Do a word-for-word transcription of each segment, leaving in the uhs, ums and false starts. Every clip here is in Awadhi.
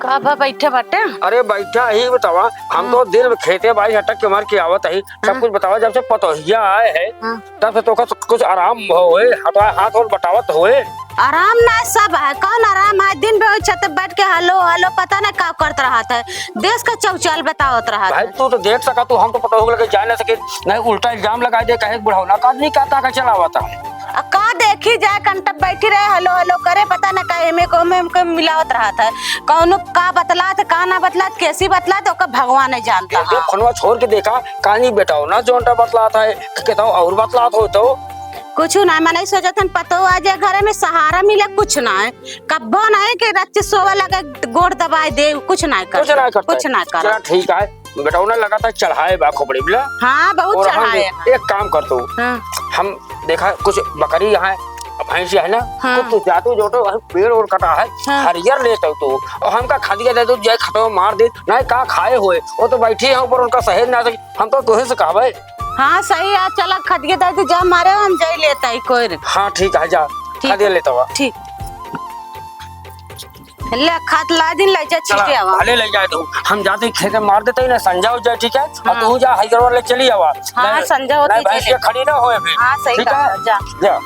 बाबा बैठे बाटे। अरे बैठा ही बतावा, हम हाँ। तो दिन में खेते बाड़ी हटक के मार के आवत ही। सब हाँ। कुछ बतावा, जब से पतोहिया आए है, हाँ। तब से तोका कुछ आराम होए, हटा हाथ और बटावत होए। आराम ना सब है, कौन आराम है? दिन भर छत पे बैठ के हलो हलो, पता ना का करत रहत है, देश का चौचाल बतावत रहत भाई, है। तू तो देख सका, तू हम तो पतोह के लगे जाए ना सके, नहीं उल्टा इल्जाम लगा दे, कहे बुढ़ौना का आदमी का ताका चलावत है। आ का देखी जाए, कंटप बैठी रहे, हलो हलो करे, पता ना का एमे को, में, में मिलावत रहत है। कौनो का बतलात, का ना बतलात, कैसी बतलात, ओकर भगवान ही जानता ए, ए, है। फोनवा छोड़ के देखा, कानी बेटा हो ना, जोन टा बतलात है, कि कहता हो और बतलात हो तो। कुछ ना, मनई सोचत हन, पतो आ जाए, घरे में सहारा मिले, कुछ ना है। कब्बो ना है कि रच्ची सोवे लगे, गोड़ दबाए दे, कुछ ना कर, कुछ ना करता कुछ है। ना कर। चला ठीक है, बेटौना लगातार चढ़ाए बा खोपड़ी बिला। हाँ, बहुत और हम चढ़ाए बा। एक काम कर तू, हाँ। हम देखा कुछ बकरी यहाँ है, भैंस है ना, हाँ। तो तू जातू जोटो वहाँ पेड़ ओड़ कटा है, हाँ। हरियर लेत हो तू, और हमका खदिया दे दू, जाए खतवा मार दे, नहीं का खाए हुए, वो तो बैठी है ऊपर, उनका सहेज ना सके, हम तो तुहे से कहबे। हाँ, सही है, चला खदिया दे दू, जा मारे हम जाई लेता ही कोई रे। हाँ, ठीक है, जा, ठीक। खदिया लेता हुआ। ठीक। ले, खात ला दिन ले जा, चला, छीटे आवा। भले ले जाए तू। हम जाते ही खेते मार देते ही ना, संझा हो जाए, ठीक है? और हाँ। तू जा, हरियर वाले चली आवा। हाँ, नहीं, संझा होती नहीं, भैंस चली। ये खड़ी ना होए फिर। हाँ, सही ठीक कहा, है? जा। जा।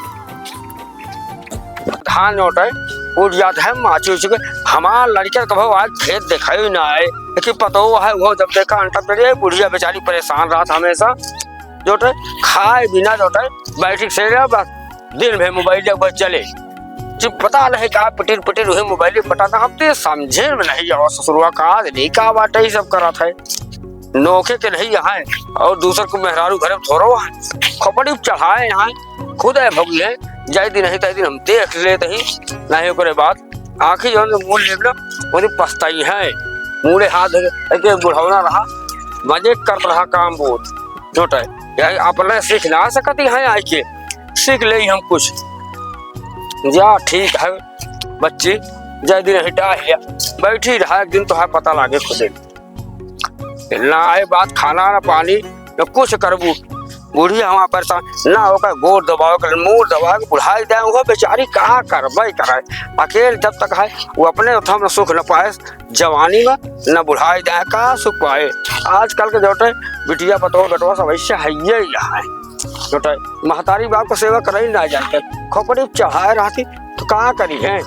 धान ओटे उठ जात है, माची उची के। हमार लड़के कभो आज खेत देखाई ना आए, लेकिन पतो है, वो जब देखा अंटा चढ़िया, बुढ़िया बेचारी परेशान रहत हमेशा। जोटे खाए बिना जोटे बैठी से रहा बस। दिन भर मोबाइल जब चले, जब पता नहीं का पिटिर पिटिर उहे मोबाइल में पटाता, हम तो समझे में नहीं आवा ससुरवा का आज नहीं का बाटे ई सब करत है। नोखे के नहीं यहाँ है और दूसर को मेहरारू घर में थोड़ो है, खोपड़ी पे चढ़ाए यहाँ खुद है भोगी है, जाए दिन नहीं ताए दिन हम देख लेते ही नहीं, ओकरे बाद आखिर जौन मुँह लेब ना, वो दिन पछताई है। मुड़े हाथ धरे, एक बुढ़ौना रहा, मजे करत रहा काम बहुत। छोटा है, यार, अपने सीख ना सकती है, आइके सीख ले हम कुछ। जा, ठीक है बच्ची, जय दिन हटा है, बैठी रहा, एक दिन तो है पता लागे खुदे। ना आए बात खाना ना पानी ना कुछ करबू। बुढ़िया हमार परेशान ना होकर गोड़ दबावे कर, मुंह दबावे के बुढ़ाई दे, वो बेचारी का करबे करे। अकेल जब तक है, वो अपने उठा में सुख न पाए, जवानी में न बुढ़ाई दे, का सुख पाए। आजकल के जोटे बिटिया पतोह बेटवा सब ऐसे है ही है। जोटे महतारी बाप को सेवा करे ही ना जानते, खोपड़ी चढ़ाए रहती तो का करी है,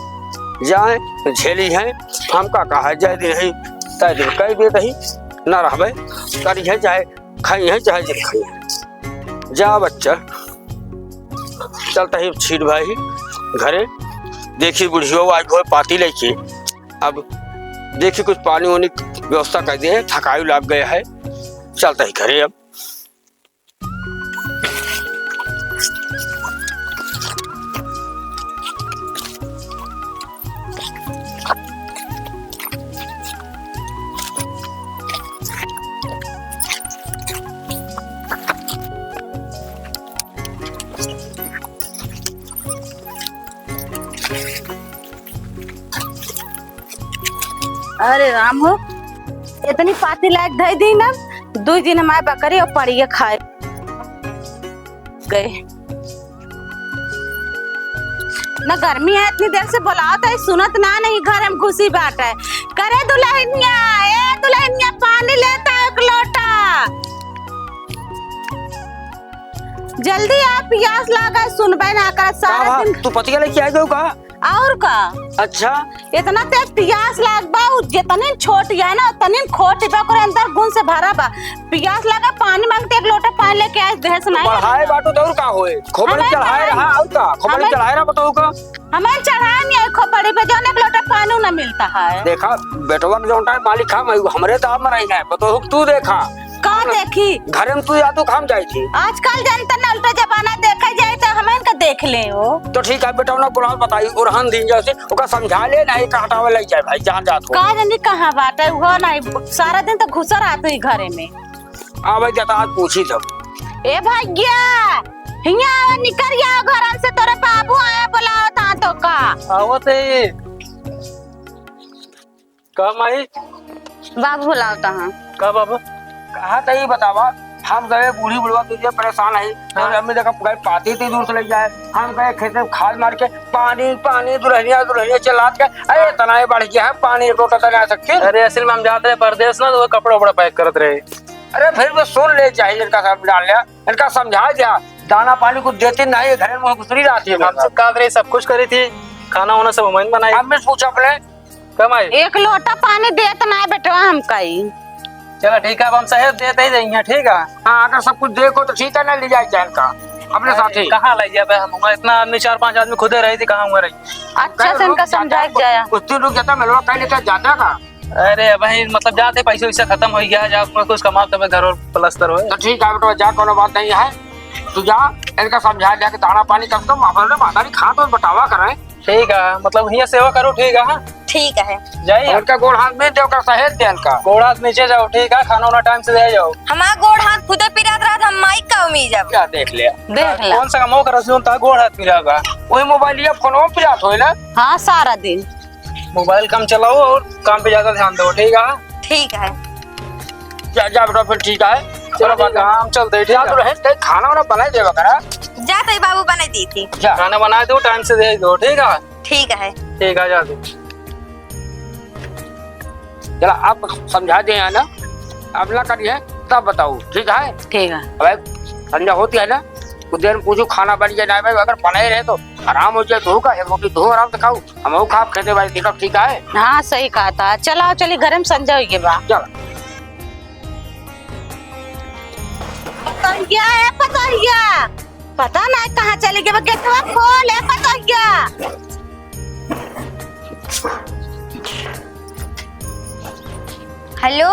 जाए झेली है। हम का कहा, जय दिन ही, तय दिन कह दे दही, ना रहबे, करी है चाहे खाई है चाहे जिन खाई है। जा बच्चा, चलता ही छीट भाई घरे, देखी बुढ़ियो आज घोर पाती लेके, अब देखी कुछ पानी वानी व्यवस्था कर दे, थकाई लाग गया है, चलता ही घरे अब। अरे राम हो, इतनी पाती लायक धई दी ना, दुई दिन हमारे बकरी और पड़िए खाए गए। ना गर्मी है, इतनी देर से बुलावत है, सुनत ना नहीं, घर में घुसी बाटे। करे दुल्हनिया, ए दुल्हनिया, पानी लेता एक लोटा। जल्दी आ, पियास लागा, सुनबे ना कर, का सारा बा? दिन। तू पतिया लेके आ गयो का? और का? अच्छा। इतना तेज पियास लाग बा, उ जितनी छोट है ना, उतनी खोट बा, ओकरे अंदर गुण से भरा बा। पियास लागा, पानी मांगते, एक लोटा पानी लेके आए, देह से तो नहीं बढ़ाए आवेला। बाटो तो और का होए? खोपड़ी हमें चढ़ाए चढ़ाए रहा, और का? खोपड़ी हमें चढ़ाए रहा, बताओ का? हमें चढ़ाए नहीं है खोपड़ी पे, जौन एक लोटा पानी ना मिलता है। देखा, बेटवा के जौन टाइम मालिक हम, हमरे दाम में रही है, बताओ तू देखा। का देखी? घरे में तू या तो काम जाई थी। आजकल जनता ना उल्टा जमाना देखा जाए तो हम इनका देख ले हो। तो ठीक है, बेटा, उन्हें बुलाओ, बताई, ओरहन दिन जैसे ओका समझा ले, नहीं का हटावे लग जाए भाई, जान जात हो। का जानी कहाँ बाटे, वो नहीं, सारा दिन तो घुसा रहत ही घरे में। आ भाई, जता आज पूछी सब। ए भैया, हिया आवा, निकर आवा घर से, तोरे बाबू आया, बुलावत हा तो का। आवत है। का माई? बाबू बुलावत हा। का बाबू? कहा त ई बतावा, हम गए बूढ़ी बुढ़वा के लिए परेशान है, तो हाँ। अम्मी देखा पूरा पाती इतनी दूर से ले जाए, हम गए खेत में खाद मार के पानी पानी दुल्हनिया दुल्हनिया चिल्लात के, अरे इतना ही बढ़ गया है पानी, एक लोटा तो नहीं आ सकती। अरे असल में हम जाते रहे परदेस ना, तो वो कपड़ा उपड़ा पैक करत रहे। अरे फिर भी सुन ले चाहिए, इनका समझा लिया, इनका समझा दिया, दाना पानी कुछ देती नहीं, घर में घुसरी रहती है। हमसे कहा रही, सब कुछ करी थी, खाना वाना सब हम बनाई। अम्मी से पूछा अपने, कम आई। एक लोटा पानी देत ना है बेटवा हमका ही। चला ठीक है, अब हम सहेज देते ही जाइए, ठीक है। हाँ, अगर सब कुछ देखो तो ठीक है, ना ले जाए जान का अपने अरे, साथ ही। कहाँ ले जाबे हम? वहाँ इतना आदमी, चार पांच आदमी खुदे रही थी, कहाँ हुआ रही? अच्छा से इनका समझाए जाया। कुछ दिन रुक जाता, मिलवा कहीं लेकर जाता का? अरे भाई, मतलब जाते पैसे वैसे खत्म हो गया, जा अपना कुछ कमा तब घर और प्लस्तर होए। तो ठीक है बेटा, जा, कोनो बात नहीं है, तू जा, इनका समझा दिया कि दाना पानी कम कम, अपने माता भी खात और बटावा करें। ठीक है, मतलब हियाँ सेवा करो, ठीक है, हाँ? ठीक है। जाइए। उनका गोड़ हाथ में दे, ओकर सहेज दे इनका। गोड़ हाथ नीचे जाओ, ठीक है, खाना वाना टाइम से दे जाओ। हमार गोड़ हाथ खुदे पिरात रहत, हम माइक का उम्मीद अब। क्या देख लिया? देख ला। कौन सा काम हो कर सुन ता गोड़ हाथ पिरात बा? वही मोबाइल या फोन पिरात होए ना? हाँ, सारा दिन। मोबाइल कम चलाओ और काम पे ज्यादा ध्यान दो, ठीक है? ठीक है। जा, जा बेटा, फिर ठीक है। चलो, चलो, ठीक है, हम चलते हैं, ठीक है? जा, तू रहे, कहीं खाना वाना बनाई देवा करा। जा, तई बाबू बनाई दी थी। जा। खाना बनाए दो, टाइम से दे दो, ठीक है? ठीक है। ठीक है, जा तू। चला, आप समझा दे हैं ना, अब ना करिए, तब बताओ, ठीक है? ठीक है। अब संध्या होती है ना, कुछ देर में पूछो, खाना बन गया ना भाई, अगर बनाए रहे तो आराम हो जाए, तो होगा, एक रोटी दो आराम से खाओ। हमहू खाब खेते बारी, देखब, ठीक है? हाँ, सही कहा था। चलाओ, चली घरे में संजय होइगे बा। चल। पतोहिया, ए पतोहिया, पता ना कहाँ चली गई बा, गेटवा खोल, ए पतोहिया। हेलो,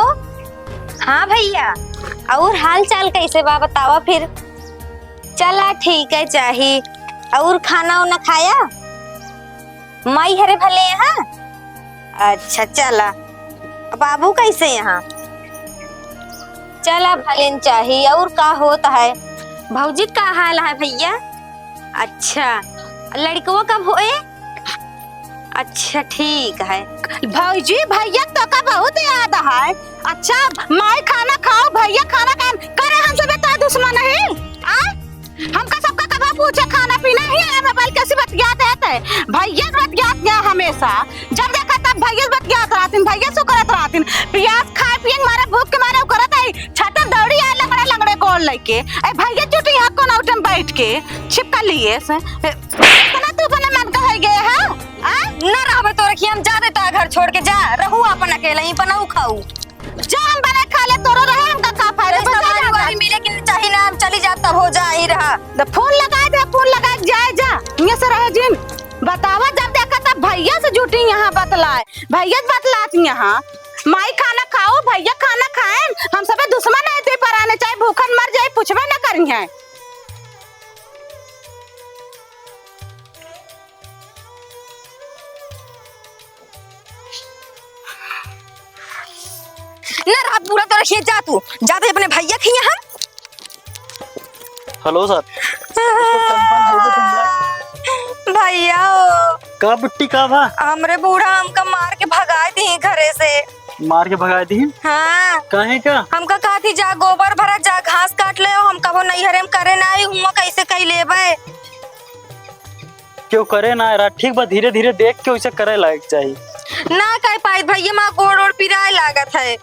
हाँ भैया, और हाल चाल कैसे बा, बतावा फिर। चला ठीक है चाही, और खाना उना खाया? माई हरे भले यहाँ? अच्छा, चला। बाबू कैसे यहाँ? चला, भलेन चाही। और का होत है? भौजी का हाल है भैया? अच्छा, लड़कवा कब होए? अच्छा, ठीक है। भौजी, भैया तो का बहुत याद है। अच्छा, माई खाना खाओ, भैया खाना खाएन। करे हम सबे तो दुश्मन है? आ? हमका सबका कबा पूछे खाना पीना ही है, मोबाइल कैसे बतियात है ते? भैया से बतियात गया हमेशा। जब देखा तब भैया से बतियात रहतिन, भैया से करत रहतिन। पियास खाए पिए के मारे, भूख के मारे उ करत है। छाता दौड़ी आए लंगड़े लंगड़े गोड़ लेके। ए भैया चुटी यहाँ कौन उठे में बैठ के छिपका लिए से। ए, इतना तू अपने मन का है गए है? आ? ना रहबे तो रखिए, हम जा देता है घर छोड़ के, जा रहू अपन अकेले ही बनाऊ खाऊ। जा हम बना खा ले, तोरो रहे, हमका का फायदा? पैसा बस जा, वारी जा। वारी मिले के चाही ना, हम चली जाब तब हो जा, ही रहा। द फोन लगाए दे, फोन लगाए जाए जा, हियाँ से रहे जिन। बतावा, जब देखा तब भैया से जुटी यहाँ बतलाए, भैया से बतलात यहाँ। माई खाना खाओ, भैया खाना खाएन, हम सबे दुश्मन है दे पराने, चाहे भूखन मर जाए, पूछबे न करिहैं। ना रहा पूरा तो रखिए, जा तू, जा दे अपने भैया के यहाँ। हेलो सर। भैया हो। का बिट्टी का बा? हमरे बूढ़ा हमका मार के भगाए दी घरे से। मार के भगाए दी? हाँ। काहे का? हमका कहा थी जा गोबर भरा, जा घास काट ले, हम कबो नैहरे में करे ना आई, हुआं कैसे कई लेबे? क्यों करे ना रहा? ठीक बा, धीरे धीरे देख के उसे करे लायक चाहिए। ना कर पाई भैया, माँ गोड़ ओड़ पिराए लागत है।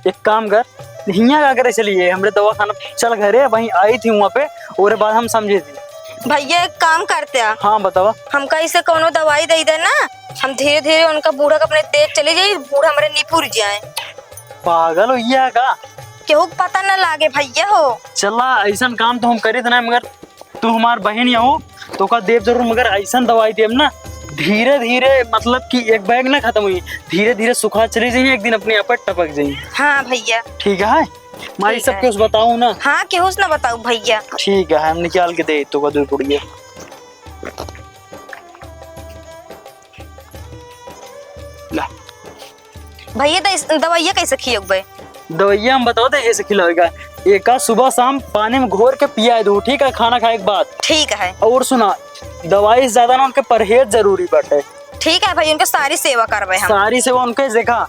एक काम कर, हियाँ का करे चलिए, हमरे दवाखाना चल घरे, वहीं आई थी वहाँ पे, और बाद हम समझे थी। भैया एक काम करते हैं। हाँ बतावा। हमका इसे कोनो दवाई दे दे ना, हम धीरे धीरे उनका बूढ़ा के अपने देख चले जाई, बूढ़ा हमरे निपुर जाए। पागल हो गया का? केहू के पता न लागे भैया हो। चला, ऐसन काम तो हम करीत ना, मगर तू हमार बहिन यहू, तो का देब जरूर, मगर ऐसन दवाई देब ना, धीरे धीरे, मतलब कि एक बैग ना खत्म हुई, धीरे धीरे सुखा चली जाई, एक दिन अपने आप टपक जाई। हाँ भैया। ठीक है, माई ठीक सब है। केहू से बताऊ ना? हाँ, केहू से ना बताऊ भैया। ठीक है, हम निकाल के दे तो का दो पुड़िया। ला। भैया, तो इस दवाइया कैसे खियोगे? दवाइया हम बताओ तो ऐसे खिलाएगा। एका सुबह शाम पानी में घोर के पिया दो, ठीक है, खाना खाए के बाद। ठीक है। और सुना, दवाई से ज्यादा ना उनके परहेज जरूरी बाटे। ठीक है भाई, उनके सारी सेवा करबे हम। सारी सेवा उनके देखा,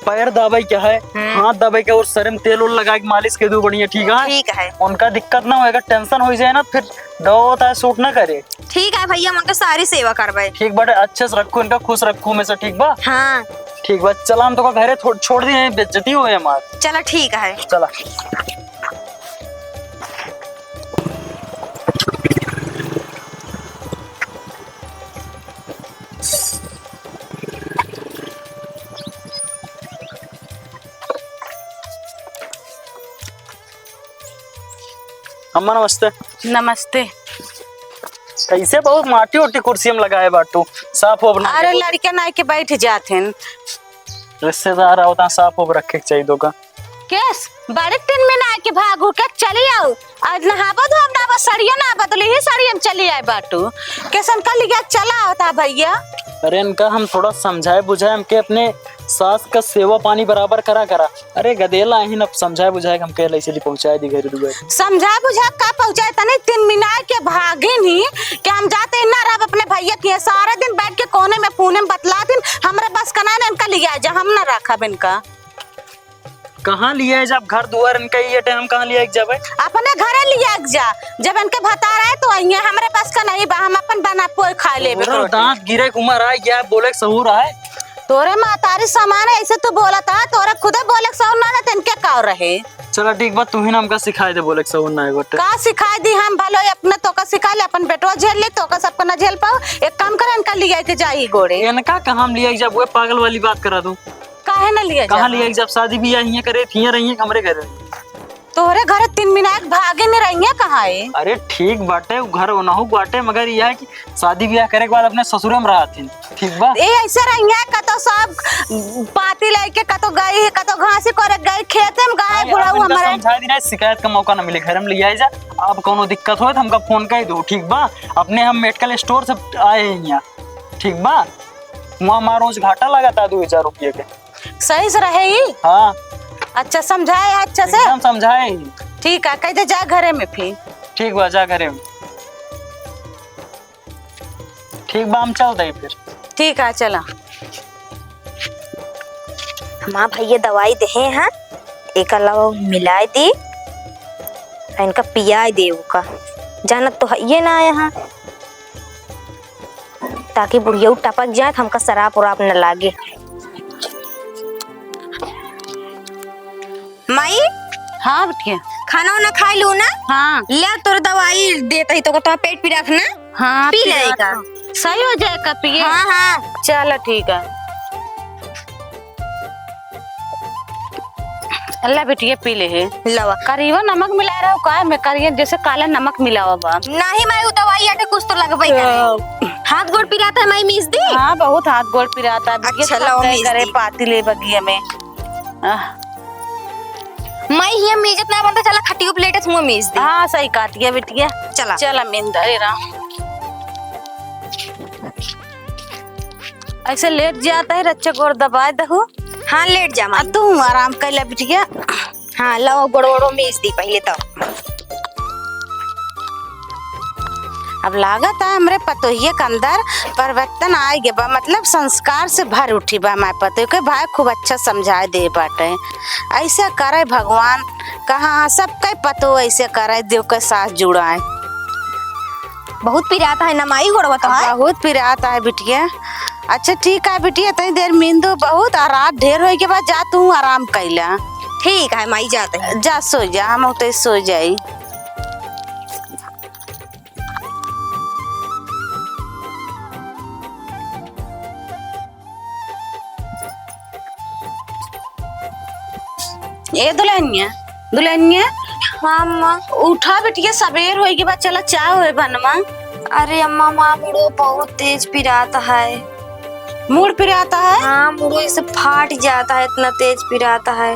पैर दाबे के है, हम्म। हाथ दाबे के, और सर में तेल उल लगा के मालिश के दो बढ़िया, ठीक है? ठीक है। उनका दिक्कत ना होएगा, tension हो जाए ना, फिर दवा होता है, suit ना करे। ठीक है भैया, हम उनके सारी सेवा करबे। ठीक बाटे, अच्छे से रखो इनका, खुश रखो हमेशा, ठीक बा? हाँ। ठीक बा, चला हम तोका घरे थो-, छोड़ दिए, बेइज्जती होए हमार। चला ठीक है। चला। अम्मा नमस्ते। नमस्ते। कैसे बहुत माटी ओटी कुर्सी में लगाए बाटू, साफ ओफ ना अरे करो। लड़के ना के बैठ जात हैं। रिश्तेदार आवता, साफ ओफ रखे के चाहिए तो का। केस बड़े तीन में ना के भागू के चली आओ। आज नहाबो धोब ना बस सड़िया ना बदली ही साड़ी हम चली आए बाटू। केसन का लिया चला होता भैया। अरे इनका हम थोड़ा समझाए बुझाए, हमके अपने सास का सेवा पानी बराबर करा करा। अरे गदेला अहिन, अब समझाए बुझाए के हम कहले से पहुंचाए दी घरे दुआरे। समझाए बुझाए का पहुंचाए, तनी तीन मिनार के भागिन ही कि हम जाते ना रहब अपने भैया के, सारा दिन बैठ के कोने में पूने में बतला दिन, हमरे बस का ना इनका लिया जा, हम ना रखब इनका। कहाँ लिया है जब घर दुआर इनका ये टाइम कहाँ लिया है जब है? अपने घरे लिया जा, जब इनके भतार आए तो आइए, हमरे बस का नहीं बा, हम अपन बना पोए खा लेबे तोरा रोटी। दांत गिरे के उम्र आए, क्या बोले के सहूर आए? तोरे महतारी समान है, ऐसे तू बोलत है, तोरे खुदे बोले के सौर ना रहे, तेन के का रहे? चला ठीक बा, तू ही ना हमका सिखाए दे बोले के सौर ना है बटे। का सिखाए दी हम, भलो अपने तोका सिखा ले, अपन बेटवा झेल ले, तोका सबका ना झेल पाओ। एक काम कर, इनका लिया के जाई गोड़े। इनका कहाँ हम लिया जब वो पागल वाली बात करा दूं? काहे ना लिया कहाँ जाए? लिया जब शादी बियाह हियां करे, हियां रहिए हमरे घरे। तोहरे घरे तीन मिनट भागे नहीं रहिए कहाँ है? अरे ठीक बाटे, उ घर ओनहु बाटे, मगर यह है कि शादी ब्याह करे के बाद अपने ससुरे में रहत हिन, ठीक बा? ए, ऐसे रहिया, कतो सब पाती लेके कतो गई, कतो घासी करे गई, खेते में गए, अरे, बुढ़ऊ अब इनका हमारे। समझा दी ना, शिकायत का मौका ना मिले, घर में ले आए जा। अब कौनो दिक्कत होए तो हमका फोन कर दो, ठीक बा? अपने हम मेडिकल स्टोर से आए हैं यहाँ, ठीक बा? वहाँ हमारा रोज घाटा लगाता दो हजार रुपये के। सही से रहे ही? हाँ। अच्छा समझाए है, अच्छा से? एकदम समझाए ही। ठीक है, कह दे जा घरे में फिर। ठीक बा, जा घरे में। ठीक बा, हम चल दे फिर। ठीक है, चला। हमार भैया दवाई देहे हैं, एक अलावा मिलाए दी, इनका पियाए दे ओका। जानत तो है ये ना आया है, ताकि बुढ़िया टपक जाए, हमका शराब उराब न लागे। माई, हाँ बिटिया। खाना उना खाए लू ना? हाँ। ले तोर दवाई देत ही तो, तो पेट पी रख ना। हाँ, पी पी ले रख। का। सही हो जाए का पिए? हाँ, हाँ। चल ठीक है। अल्लाह बिटिया पी ले है। लवा। करियो नमक मिला रहा हो का? मैं करियो जैसे काला नमक मिलावा बा। नहीं माई, उ दवाई आटे कुछ तो लगबे करे। हाँ। हाथ गोड़ पिराता है माई, मीस दी? हाँ, बहुत हाथ गोड़ पिराता है। बिटिया अच्छा, सब लवा, तय मीस करे दी। पाती ले बगिया में। आह। माई, हिया मीजत ना बनता, चला खटियो प्लेट है, तुम मीज दे। हाँ, सही काट गया बिटिया। चला। चला, मिंदा, ए राम। ऐसे लेट जाता है, रच्चा गोड़ दबाए दहु। हाँ, लेट जा, आ, माई। तू आराम कर ले बिटिया। हाँ, लाओ, गोड़ वोड़ो मीज दी पहले तो। अब लागत है हमरे पतोहिए के अंदर परिवर्तन आए गे बा, मतलब संस्कार से भर उठी बा। हमारे पतोह के भाई खूब अच्छा समझाए दे बाटे। ऐसे करे भगवान, कहाँ सबके पतोह ऐसे करे, देव के साथ जुड़ाए। बहुत पिरात है ना माई गोड़वा तोहार? बहुत पिरात है बिटिया। अच्छा ठीक है बिटिया, इतनी देर मींदो बहुत, और रात ढेर होए के बाद जा तू आराम कैला। ठीक है माई, जाते हैं। जा सो जा, हम उते सो जाई। ए दुल्हनिया, दुल्हनिया। हाँ, अम्मा। उठा बिटिया, सबेर होई के बाद चला चाय होए बनवा। अरे अम्मा, माँ मुड़ो बहुत तेज पिराता है। मुड़ पिराता है? हाँ, मुड़ो ऐसे फाट जाता है, इतना तेज पिराता है।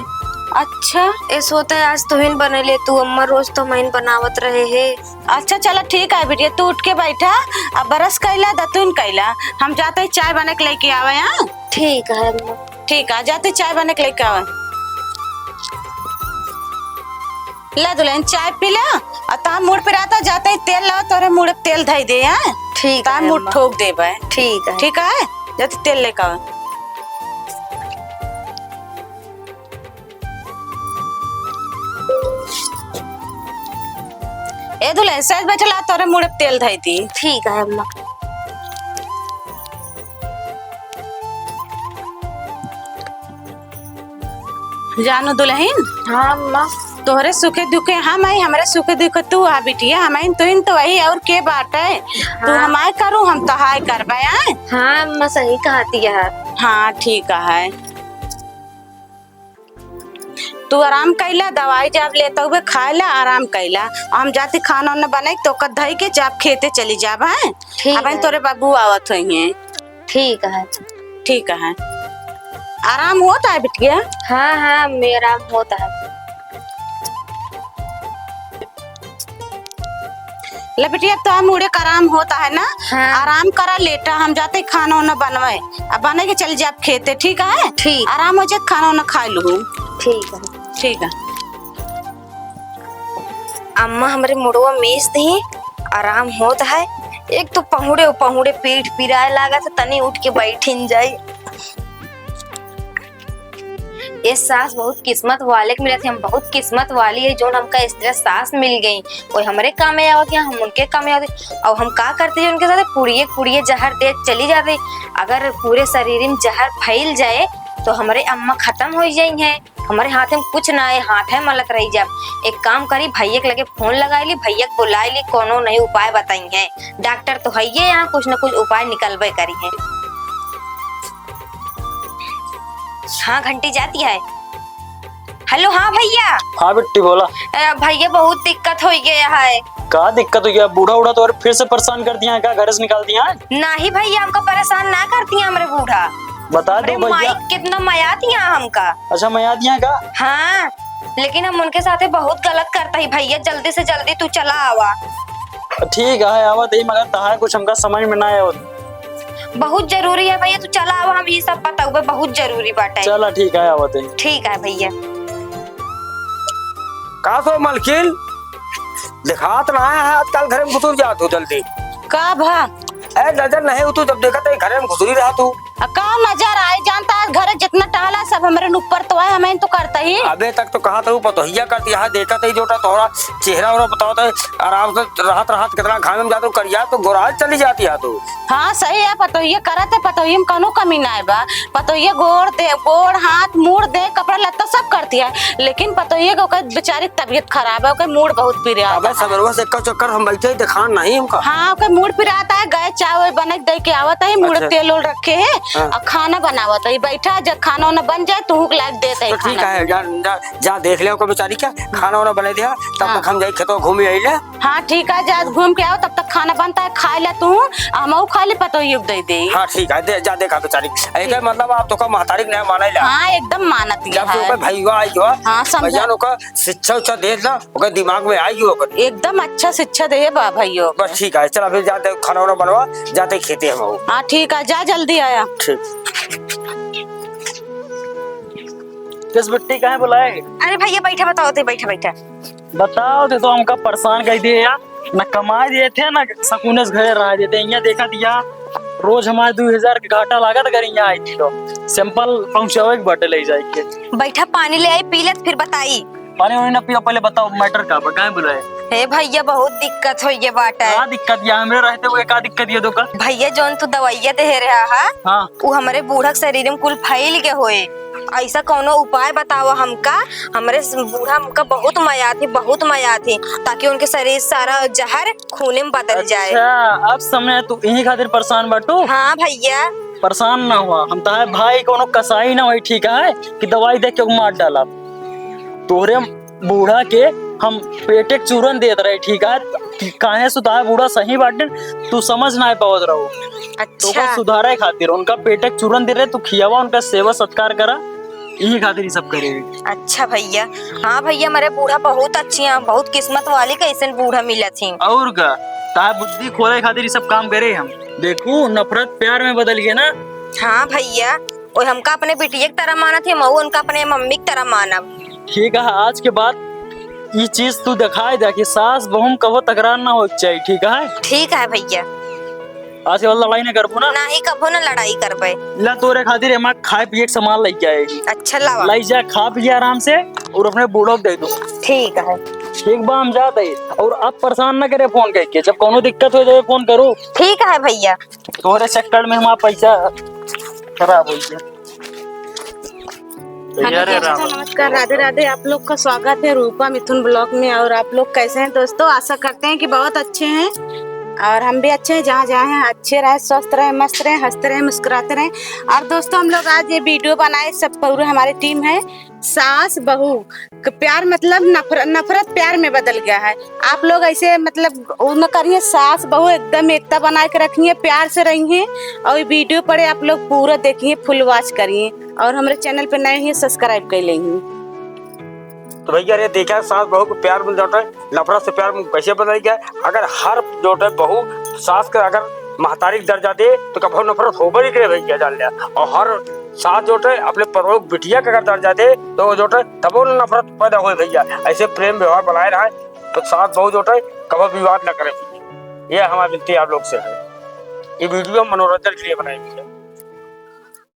अच्छा। ऐसे होता है, आज तुहिन बने ले तू अम्मा, रोज तो मैं बनावत रहे है। अच्छा चला ठीक है बिटिया, तू उठ के बैठा, अब ब्रश कैला, दतुन कैला, हम जाते चाय बने के लेके आवे, हाँ? ठीक है अम्मा। ठीक है, जाते चाय बने के लेके आवे। ला दुल्हन, चाय पी ला, और ता मुड़ पिराता, जाते ही तेल लाओ, तोरे मुड़ पे तेल धई दे, हैं? ठीक ता है, मुड़ अम्मा। ठोक देबे। ठीक है। ठीक है, जाते तेल लेके आवे। ए दुल्हन, सहज बैठला, तोरे मुड़े पे तेल धई दी। ठीक है अम्मा। जानू दुल्हन। हाँ अम्मा। तोहरे सुखे दुखे हम आई, हमरे सुखे दुखे तू आ बिटिया, हम आई तुहिन तो वही और के बाटे। तू हाँ। हमार करू, हम तोहार करबे, आए? हाँ अम्मा, सही कहती है। हाँ, ठीक है। तू आराम कइला, दवाई जब लेत हुए खाइला, आराम कइला। हम जाती खाना उना बनाई, तो कद धई के जब खेते चली जाब, हैं? ठीक अब है। तोरे बाबू आवत होइहें। ठीक है। ठीक है। आराम होत है बिटिया? हाँ, हाँ, अम्मी, आराम होत है। ले बिटिया, तो मुड़े का आराम होत है ना? हाँ। आराम करा, लेटा, हम जाते खाना उना बनवे। अब बने के चल जाब खेते, ठीक है? ठीक। आराम हो जात, खाना उना खाइ लू। ठीक है। ठीक है। अम्मा हमरे मुड़वा मीस दी, आराम होत है। एक तो पहुड़े पहुड़े पीठ पिराए लागत है, तनी उठ के बैठिन जाई। ये सास बहुत किस्मत वाले के मिलत है, हम बहुत किस्मत वाली है, जोन हमका इस तरह सास मिल गई। कोई हमरे कामे आवत है, हम उनके कामे आवत है। और हम का करते हैं उनके साथ, पुड़िए पुड़िए जहर दे चली जाते। अगर पूरे शरीर में जहर फैल जाए तो हमरे अम्मा खत्म हो जाई हैं। हमरे हाथ में कुछ ना है, हाथ है मलत रही जाब। एक काम करी, भैया के लगे फोन लगाई ली, भैया के बुलाई ली, कोनो नहीं उपाय बताई है। डॉक्टर तो है ये, यहाँ कुछ न कुछ उपाय निकलबे करी है। हाँ, घंटी जाती है। हेलो, हाँ भैया। हाँ बिट्टी, बोला। ए, भैया, बहुत दिक्कत हो गया है। का दिक्कत हो गया? बूढ़ा उढ़ा तो और फिर से परेशान कर दिया है का? घर से निकाल दिया है? नहीं भैया, हमका परेशान ना करती है हमरे बूढ़ा। बता दो अरे भैया। माई, कितना मया दिया हमका। अच्छा, मया दिया का? हाँ, लेकिन हम उनके साथे बहुत गलत करता ही भैया। जल्दी से जल्दी तू चला आवा। ठीक है, आवत ही, मगर तहार कुछ हमका समझ में ना आवत। बहुत जरूरी है भैया, तू चला आवा, हम ये सब बताऊबे, बहुत जरूरी बाटे। चला ठीक है, आवत ही। ठीक है भैया। का सो मलकिन, देखात ना है आजकल, घरे में घुसुर जात हो जल्दी। का भा? ए, नजर नहीं हो तू, जब देखत है घरे में घुसुरी रहत हो। आ, का नजर आए, जानता है, घरे जितना टहला सब हमरे ऊपर तो है, हमें तो करता ही। अबे तक तो कहा था, वो पतोहिया करती है, देखत ही जोटा तोहरा चेहरा ओहरा बतावत है, आराम से रहत रहत कितना घाम में जात हो, करिया तो गोराज चली जाती है तू। हाँ, सही है, पतोहिया करत है, पतोहिया में कौनो कमी ना है बा। पतोहिया गोड़ दे, गोड़, हाथ, मूड़ दे, कपड़ा लत्ता सब करती है, लेकिन पतोहिया के ओकर बेचारी तबीयत खराब है, ओकर मूड़ बहुत पिरात अबे है। सबेरवा से एक्का चक्कर हम बैठे ही देखान नहीं हमका। हाँ, ओकर मूड़ पिरात है, गए चाय वाय बने के दे के आवत है, मूड़ अच्छा। तेल ओल रखे है हाँ। और खाना बनावत है। बैठा, जब खाना वाना बन जाए, तू हुक लायक देत है तो ठीक खाना। है, जा, जा, जा देख ले ओकर बेचारी का खाना वाना बना दिया, तब हाँ। तक हम जाई खेतवा घूमी आई ले। हाँ, ठीक है, जा घूम के आओ, तब तक खाना बनता है, खाए ला तू, हमहू खा ले, पतोहियो के दे दे। हाँ, ठीक है, दे, जा देखा बेचारी। एक है, मतलब, आप तो का महतारी के नहीं माने ला। हाँ, एकदम मानत ही जब से है। ओकर भैया आई हो, हाँ, समझा। भैया ने ओकर शिक्षा उच्छा दे ला, ओकर दिमाग में आई हो ओकर। एकदम अच्छा शिक्षा दे बा भैया। बस ठीक है, चल अभी जाते खाना वाना बनवा, जाते खेते हम हो। हाँ, ठीक है, जा जल्दी आया। ठीक। किस बिट्टी काहे बुलाए? अरे भैया, बैठा, बताओ थे, बैठा, बैठा। बताओ थे तो हमका परेशान कर दिए यार, ना कमाए दिए थे, ना सकूने से घरे रह देते। यहाँ देखा दिया, रोज हमारे दो हजार के घाटा लागत, अगर यहाँ आई थी तो sample पहुँचावे के बाटे ले जाए के। बैठा, पानी ले आई, पी ले, फिर बताई। पानी वानी ना पियो, पहले बताओ matter का बा, काहे बुलाए? हे भैया, बहुत दिक्कत हो ये बाटे। का दिक्कत या हमरे रहते हुए का दिक्कत ये तो का? भैया, जौन तू दवाइया दे रहा है, हाँ। उ हमरे बूढ़ा के शरीर में कुल फैल गए होए। ऐसा कौनो उपाय बतावा हमका, हमरे स-, बूढ़ा हमका बहुत मया थी, बहुत मया थी, ताकि उनके शरीर सारा जहर खूने में बदल जाए। अच्छा, अब समझ तू यही खातिर परेशान बाटू? हाँ भैया। परेशान ना हुआ, हम तहार भाई कोनो कसाई ना होई, ठीक है, कि दवाई दे के मार डाला। तोहरे बूढ़ा के हम पेटे के चूरन देत रहे, ठीक है, कि काहे सुधार बूढ़ा सही बाटे, तू समझ ना पावत रहो। अच्छा। तोका सुधारे खातिर उनका पेटे के चूरन दे रहे, तू खियावा, उनका सेवा सत्कार करा, यही खातिर ये सब करे। अच्छा भैया। हाँ भैया, हमारे बूढ़ा बहुत अच्छी हैं, बहुत किस्मत वाली कैसन बूढ़ा मिलत ही। और का, तार बुद्धि खोले खातिर ये सब काम करे हम। देखू, नफरत प्यार में बदल गया ना। हाँ भैया, वो हमका अपने बिटिया की तरह मानत ही, मऊ उनका अपने मम्मी की तरह मानब। ठीक है, आज के बाद ये चीज तू दिखाए दे कि सास बहू में कबो तकरार ना हो चाहिए, ठीक है? ठीक है भैया। आज के बाद लड़ाई ना करबू ना? नहीं, कबो ना लड़ाई करबे। ला तोरे खातिर एमा खाए पिए के सामान लेके आएगी। अच्छा, लावा। लाई जा, खा पिए आराम से और अपने बूढ़ो को दे दो। ठीक है। ठीक बा, हम जात है, और अब परेशान ना करे फोन करके, जब कौनो दिक्कत हो जाए फोन करो। ठीक है भैया। तोहरे चक्कर में हमारा पैसा खराब हो गया। भैया रे राम। नमस्कार, राधे राधे। आप लोग का स्वागत है रूपा मिथुन ब्लॉग में। और आप लोग कैसे हैं दोस्तों? आशा करते हैं कि बहुत अच्छे हैं और हम भी अच्छे हैं। जहाँ जहाँ हैं अच्छे रहें, स्वस्थ रहें, मस्त रहें, हंसते रहें, मुस्कुराते रहें। और दोस्तों, हम लोग आज ये वीडियो बनाए, सब पूरे हमारी टीम है, सास बहू क-, प्यार मतलब नफरत, नफरत प्यार में बदल गया है। आप लोग ऐसे मतलब वो न करिए, सास बहू एकदम एकता बनाए के रखिए, प्यार से रहिए। और ये वीडियो पड़े आप लोग पूरा देखिए, फुल वॉच करिए और हमारे चैनल पे नए हैं, सब्सक्राइब कर लेंगे। तो भैया रे, देखा सास बहू को प्यार में जो है नफरत से प्यार में कैसे बदल गया। अगर हर जो है बहू सास का अगर महतारी का दर्जा दे तो कभो नफरत होबे नहीं करे भैया, जान लिया। और हर सास जो है अपने परोह बिटिया का अगर दर्जा दे तो वो जो है तबो न नफरत पैदा होए भैया। ऐसे प्रेम व्यवहार बनाए रहे तो सास बहू जो है कभो विवाद न करे। ये हमारी विनती आप लोग से है, ये वीडियो हम मनोरंजन के लिए बनाई हुई है।